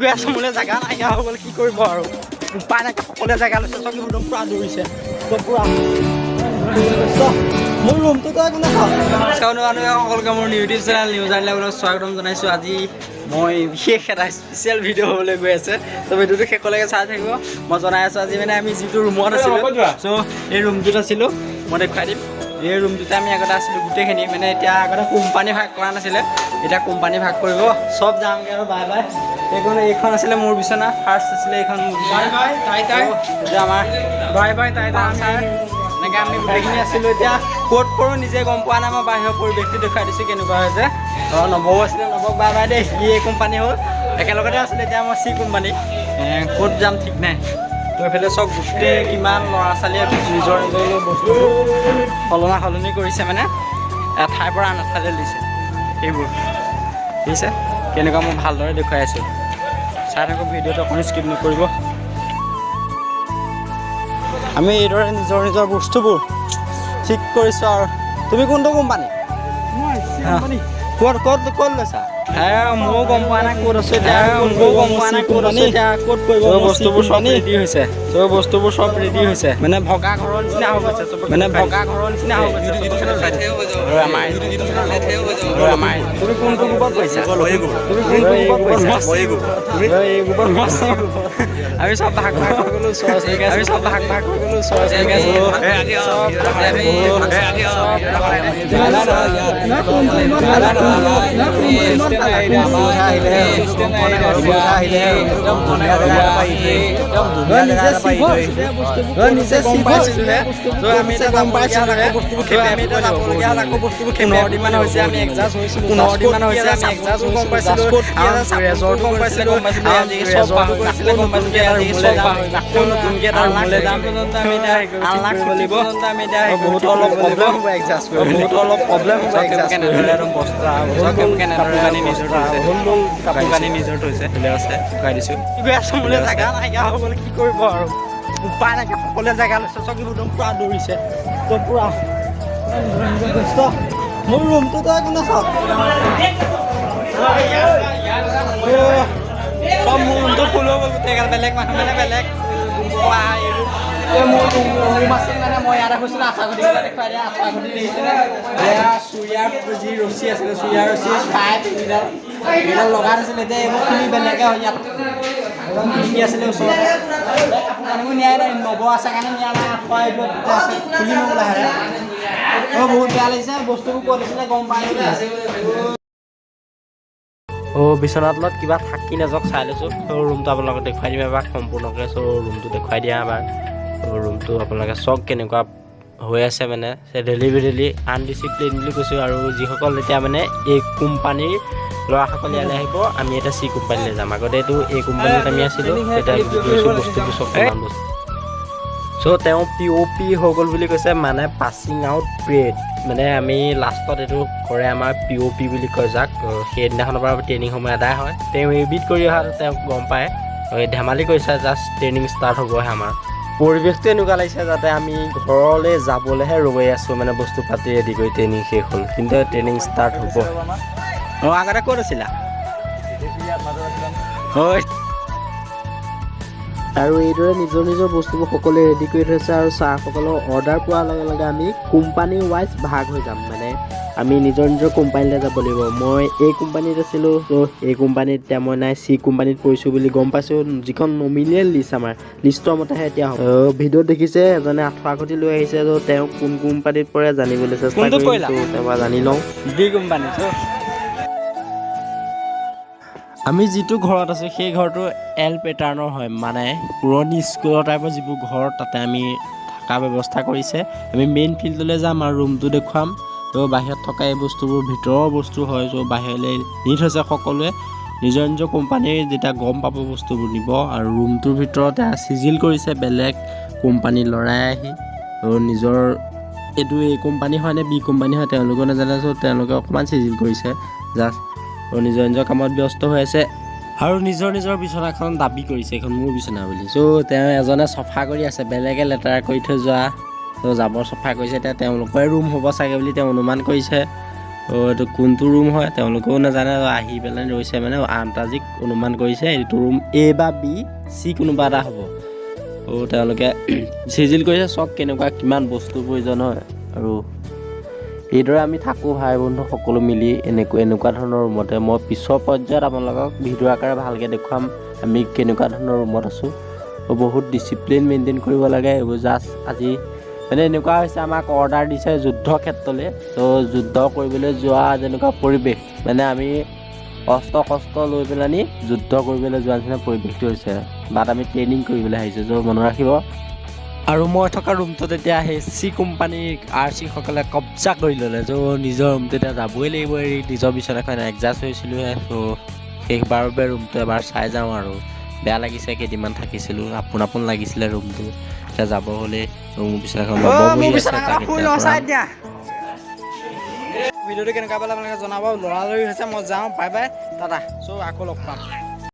গৈ আছো, মোলৈ জেগা নাইকিয়া হৈ গ'ল। কি কৰিব আৰু, উপায় নাইকিয়া। সকলোৱে জেগা লৈছে। চব একদম পূৰা দৌৰিছে, একদম পূৰা। মোৰ ৰুমটোতো একো নাখাওঁ। নমস্কাৰ বন্ধু সকলোকে, মোৰ ইউটিউব চেনেল নিউজ আইলেবলৈ স্বাগতম জনাইছোঁ। আজি মই বিশেষ এটা স্পেচিয়েল ভিডিঅ' হ'বলৈ গৈ আছে। ত' ভিডিঅ'টো শেষলৈকে চাই থাকিব। মই জনাই আছোঁ, আজি মানে আমি যিটো ৰুমত আছিলোঁ, চ' এই ৰুমটোত আছিলোঁ, মই দেখুৱাই দিম। এই ৰুমটোতে আমি আগতে আছিলোঁ গোটেইখিনি। মানে এতিয়া আগতে কোম্পানী ভাগ কৰা নাছিলে, এতিয়া কোম্পানী ভাগ কৰিব। চব যামগৈ আৰু বাই বাই। এইখন আছিলে মোৰ বিচনা, ফাৰ্ষ্ট আছিলে এইখন মোৰ বিচনা। বাই বাই তাই তাই। এতিয়া আমাৰ বাই বাই তাই তাই। ছাৰ, এনেকৈ আমি গোটেইখিনি আছিলোঁ। এতিয়া ক'ত পৰোঁ নিজে গম পোৱা নাই। মই বাহিৰৰ পৰিৱেশটো দেখুৱাই দিছোঁ কেনেকুৱা হৈছে। অঁ, নবৌ আছিলে, নবক বাই বাই দেই। সি এ কোম্পানী হ'ল, একেলগতে আছিলে। এতিয়া মই চি কোম্পানী, ক'ত যাম ঠিক নাই। তো এইফালে চব গোটেই কিমান ল'ৰা ছোৱালীয়ে নিজৰ নিজৰ বস্তুবোৰ সলনা সলনি কৰিছে, মানে এঠাইৰ পৰা আন এঠাইলৈ দিছে। সেইবোৰ দেখিছে কেনেকুৱা, মই ভালদৰে দেখুৱাই আছোঁ। চাই থাকক ভিডিঅ'টো, অকণো স্কিপ নকৰিব। আমি এইদৰে নিজৰ নিজৰ বস্তুবোৰ ঠিক কৰিছোঁ। আৰু তুমি কোনটো কোম্পানী? ক'ত ক'ত ক'ত লৈছা? ময়ো গম পোৱা নাই ক'ত আছোঁ এতিয়া। ময়ো গম পোৱা নাই ক'ত আছোঁ এতিয়া, ক'ত কৰিব। বস্তুবোৰ চব ৰেডি হৈছে, চব বস্তুবোৰ চব ৰেডি হৈছে। মানে ভগা ঘৰৰ নিচিনা হৈ গৈছে চব, মানে ভগা ঘৰৰ নিচিনা হৈ গৈছে। আৰু আমাৰ আৰু আমাৰ তুমি কোনটো গ্ৰুপত পৰিছা? তুমি কোনটো গ্ৰুপত পৰিছা? এই গ্ৰুপত। আমি চব ভাগ ভাগ হৈ গ'লো। আমি চব ভাগ ভাগ হৈ গ'লো। চব। 15 দিনমান হৈছে আমি এডজাষ্ট হৈছিলোঁ। 15 দিনমান হৈছে আমি এডজাষ্ট গম পাইছিলোঁ, ৰেজৰ্টো গম পাইছিলোঁ, গম পাইছিলোঁ। আকৌ নতুনকৈ এটা ৰুমলৈ যাম। আমি এতিয়া কৰিব লাগিব। আমি এতিয়া বহুতো অলপ প্ৰব্লেম হ'ব এডজাষ্ট কৰিব, বহুতো অলপ প্ৰব্লেম হ'ব এডজাষ্ট। কেনেদৰে একদম বস্তা কাপোৰ কানি নিজৰ থৈছে, কাপোৰ কানি নিজৰ থৈছে আছে, শুকাই দিছোঁ। গৈ আছো, মোলৈ জেগা নাইকিয়া হৈ গ'ল। কি কৰিব আৰু, উপায় নাইকিয়া। সকলোৱে জেগা লৈছে। চব একদম পূৰা দৌৰিছে, একদম পূৰা। মোৰ ৰুমটোতো একো নাচাওঁ। চব মোৰ ৰুমটো ফুল হৈ গ'ল গোটেইগাল বেলেগ মানুহ, মানে বেলেগ এই মোৰ ৰুম আছিল। মানে মই ইয়াতে শুইছিলোঁ। আঠুৱা খুটি দেখুৱাই দিয়া, আঠুৱা খুটি দেখিছেনে? এয়া চুৰিয়াৰ যি ৰছী আছিলে, চুৰিয়াৰ ৰছী পাইপ এইকেইডাল এইকেইডাল লগাই থৈছিলে। এতিয়া এইবোৰ খুলি বেলেগে হয়। ইয়াত খিৰিকী আছিলে ওচৰতে, কাপোৰ কানিবোৰ নিয়াই নাই। নব আছে কাৰণে নিয়া নাই। আঠুৱা এইবোৰ আছে, খুলি নগ'ল লাহে। অঁ, বহুত বেয়া লাগিছে। বস্তুবোৰ ক'ত আছিলে গম পাই। অ', বিচনাৰ তলত কিবা থাকি নাযাওক, চাই লৈছোঁ। চ' ৰুমটো আপোনালোকক দেখুৱাই দিম এবাৰ সম্পূৰ্ণকৈ। চ' ৰুমটো দেখুৱাই দিয়া এবাৰ। চ' ৰুমটো আপোনালোকে চাওক কেনেকুৱা হৈ আছে। মানে ডেলি ডেলি আনডিচিপ্লিন বুলি কৈছোঁ। আৰু যিসকল এতিয়া মানে এই কোম্পানীৰ ল'ৰাসকল ইয়ালৈ আহিব, আমি এতিয়া চি কোম্পানীলৈ যাম। আগতেতো এই কোম্পানীত আমি আছিলোঁ, তেতিয়া গৈছোঁ বস্তুবোৰ চব কিমান বস্তু। চ' তেওঁ পি অ' পি হৈ গ'ল বুলি কৈছে, মানে পাছিং আউট পিৰেড। মানে আমি লাষ্টত এইটো কৰে, আমাৰ পি অ' পি বুলি কয় যাক। সেইদিনাখনৰ পৰা ট্ৰেইনিং সময় আদায় হয়। তেওঁ এবিট কৰি অহাটো তেওঁক গম পায়। ধেমালি কৰিছে, জাষ্ট ট্ৰেইনিং ষ্টাৰ্ট হ'বহে। আমাৰ পৰিৱেশটো এনেকুৱা লাগিছে যাতে আমি ঘৰলৈ যাবলৈহে ৰৈ আছোঁ, মানে বস্তু পাতি ৰেডি কৰি ট্ৰেইনিং শেষ হ'ল, কিন্তু ট্ৰেইনিং ষ্টাৰ্ট হ'ব। অঁ, আগতে ক'ত আছিলা? হয়। আৰু এইদৰে নিজৰ নিজৰ বস্তুবোৰ সকলোৱে ৰেডি কৰি থৈছে। আৰু ছাৰসকলৰ অৰ্ডাৰ পোৱাৰ লগে লগে আমি কোম্পানী ৱাইজ ভাগ হৈ যাম, মানে আমি নিজৰ নিজৰ কোম্পানীলৈ যাব লাগিব। মই এই কোম্পানীত আছিলোঁ, ত' এই কোম্পানীত এতিয়া মই নাই, চি কোম্পানীত পৰিছোঁ বুলি গম পাইছোঁ। যিখন নমিনেল লিষ্ট, আমাৰ লিষ্টৰ মতেহে এতিয়া হ'ব। ভিডিঅ'ত দেখিছে এজনে আঁঠুৱা খুটি লৈ আহিছে। ত' তেওঁ কোন কোম্পানীত পৰে জানিবলৈ চেষ্টা কোনটোত কৰিম। পৰিলা? ত' তেওঁ জানি লওঁ। D company. আমি যিটো ঘৰত আছোঁ, সেই ঘৰটো এল পেটাৰ্ণৰ হয়, মানে পুৰণি স্কুলৰ টাইপৰ যিবোৰ ঘৰ, তাতে আমি থকা ব্যৱস্থা কৰিছে। আমি মেইন ফিল্ডলৈ যাম আৰু ৰুমটো দেখুৱাম। ত' বাহিৰত থকা এই বস্তুবোৰ ভিতৰৰ বস্তু হয়। চ' বাহিৰলৈ নি থৈছে। সকলোৱে নিজৰ নিজৰ কোম্পানীৰ যেতিয়া গম পাব, বস্তুবোৰ নিব। আৰু ৰুমটোৰ ভিতৰতে চিজিল কৰিছে বেলেগ কোম্পানীৰ ল'ৰাই আহি। ত' নিজৰ এইটো এ কোম্পানী হয় নে বি কোম্পানী হয় তেওঁলোকেও নাজানে। চ' তেওঁলোকে অকণমান চিজিল কৰিছে জাষ্ট। আৰু নিজৰ নিজৰ কামত ব্যস্ত হৈ আছে আৰু নিজৰ নিজৰ বিচনাখন দাবী কৰিছে, এইখন মোৰ বিচনা বুলি। চ' তেওঁ এজনে চফা কৰি আছে, বেলেগে লেতেৰা কৰি থৈ যোৱা, ত' জাবৰ চফা কৰিছে। এতিয়া তেওঁলোকৰে ৰুম হ'ব চাগে বুলি তেওঁ অনুমান কৰিছে। এইটো কোনটো ৰুম হয় তেওঁলোকেও নাজানে। আহি পেলাই ৰৈছে, মানে আন্তাজিক অনুমান কৰিছে এইটো ৰুম এ বা বি, চি কোনোবা এটা হ'ব। তেওঁলোকে চিজিল কৰিছে। চাওক কেনেকুৱা, কিমান বস্তুৰ প্ৰয়োজন হয়। আৰু এইদৰে আমি থাকোঁ ভাই বন্ধু সকলো মিলি এনেকুৱা এনেকুৱা ধৰণৰ ৰুমতে। মই পিছৰ পৰ্যায়ত আপোনালোকক ভিডিঅ' আকাৰে ভালকৈ দেখুৱাম আমি কেনেকুৱা ধৰণৰ ৰুমত আছোঁ। বহুত ডিচিপ্লিন মেইনটেইন কৰিব লাগে এইবোৰ। জাষ্ট আজি মানে এনেকুৱা হৈছে, আমাক অৰ্ডাৰ দিছে যুদ্ধ ক্ষেত্ৰলৈ। ত' যুদ্ধ কৰিবলৈ যোৱা যেনেকুৱা পৰিৱেশ, মানে আমি অস্ত্ৰ শস্ত্ৰ লৈ পেলানি যুদ্ধ কৰিবলৈ যোৱা নিচিনা পৰিৱেশটো হৈছে, বাট আমি ট্ৰেইনিং কৰিবলৈ আহিছোঁ। চ' মনত ৰাখিব। আৰু মই থকা ৰুমটোত এতিয়া সেই চি কোম্পানীৰ আৰ চিসকলে কব্জা কৰি ল'লে। চ' নিজৰ ৰুমটো এতিয়া যাবই লাগিব এৰি। নিজৰ বিচনাখন এডজাষ্ট হৈছিলোঁহে। চ' শেষবাৰৰ বাবে ৰুমটো এবাৰ চাই যাওঁ আৰু বেয়া লাগিছে। কেইদিনমান থাকিছিলোঁ, আপোন আপোন লাগিছিলে ৰুমটো। এতিয়া যাব হ'লেই। মোৰ বিচনাখন নৱ মোৰ বহি আছে, বিচনাখনত তাক শুই এতিয়া লওঁ, চাই আঁতৰাম। দিয়া। ভিডিঅ'টো কেনেকুৱা পালে আপোনালোকে জনাব। লৰালৰি হৈছে, মই যাওঁ। Bye bye, tata. চ' আকৌ লগ পাম।